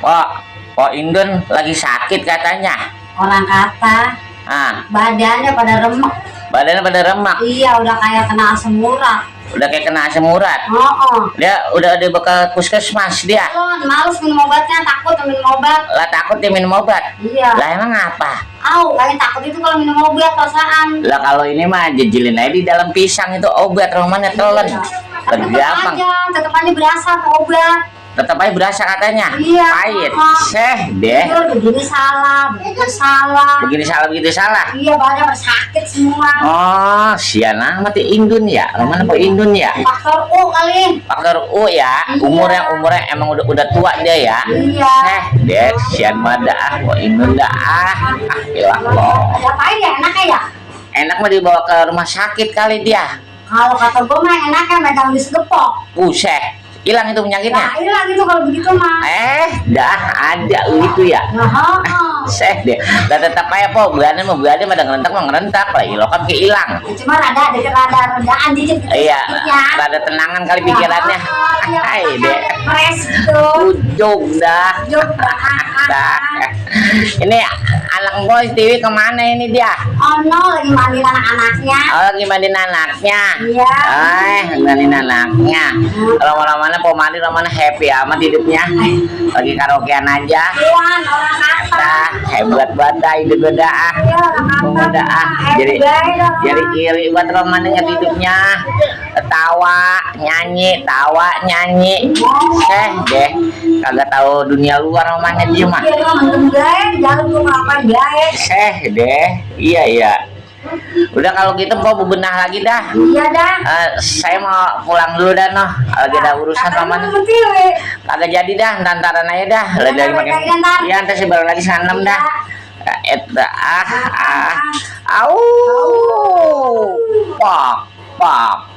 Kok Indun lagi sakit katanya. Orang kata badannya pada remek. Badannya pada remak. Iya, udah kayak kena asam urat. Udah kayak kena asam urat. Dia udah ada bekal puskesmas dia. Males minum obatnya, takut minum obat. Lah takut dia minum obat. Iya. Lah emang apa? Kayak takut itu kalau minum obat perasaan. Lah kalau ini mah jejilin aja di dalam pisang itu obat romannya telan. Lebih gampang. Tetep aja berasa obat. Tetap aja berasa katanya. Iya. Pahit. Deh. Begini salah, begitu salah. Begini salah, begitu salah. Iya, badan sakit semua. Oh, sian amat ya Indun ya. Mana kok Indun ya? Faktor U kali. Faktor U ya. Iya. Umurnya emang udah tua dia ya. Iya. Deh, sian mada kok Indun dah. Ilah loh. Ngapain ya, enaknya ya? Enak mah dibawa ke rumah sakit kali dia. Kalau kata gue mah enaknya megang bis gepok. Buset. Hilang itu penyakitnya. Nah, hilang itu kalau begitu mah. Dah ada itu ya. Deh. Lah tetap aja po, bulannya pada ngerentak lah. Lo kan kehilang. Cuma rada redaan dikit gitu. Iya, rada tenangan kali pikirannya. Hai deh. Fresh gitu. Ujung dah. Ini anak bos TV kemana ini dia? Oh no, lagi mandiin anak-anaknya. Oh, lagi mandiin anaknya. Iya. Mandiin anaknya. Kalau mana po mandi mana happy amat hidupnya. Lagi karaokean aja. Iya, orang kata. Hebat banget hidup beda Iya, orang kata. Jadi kiri buat romannya hidupnya. Tawa nyanyi deh kagak tahu dunia luar romannya dia mah. Deh iya udah kalau gitu mau bebenah lagi dah. Iya dah. Saya mau pulang dulu dah noh, lagi ada urusan roman. Kagak jadi dah, ntaran aja dah. Lagi makin ya ntar sih baru lagi 6 dah. Au pop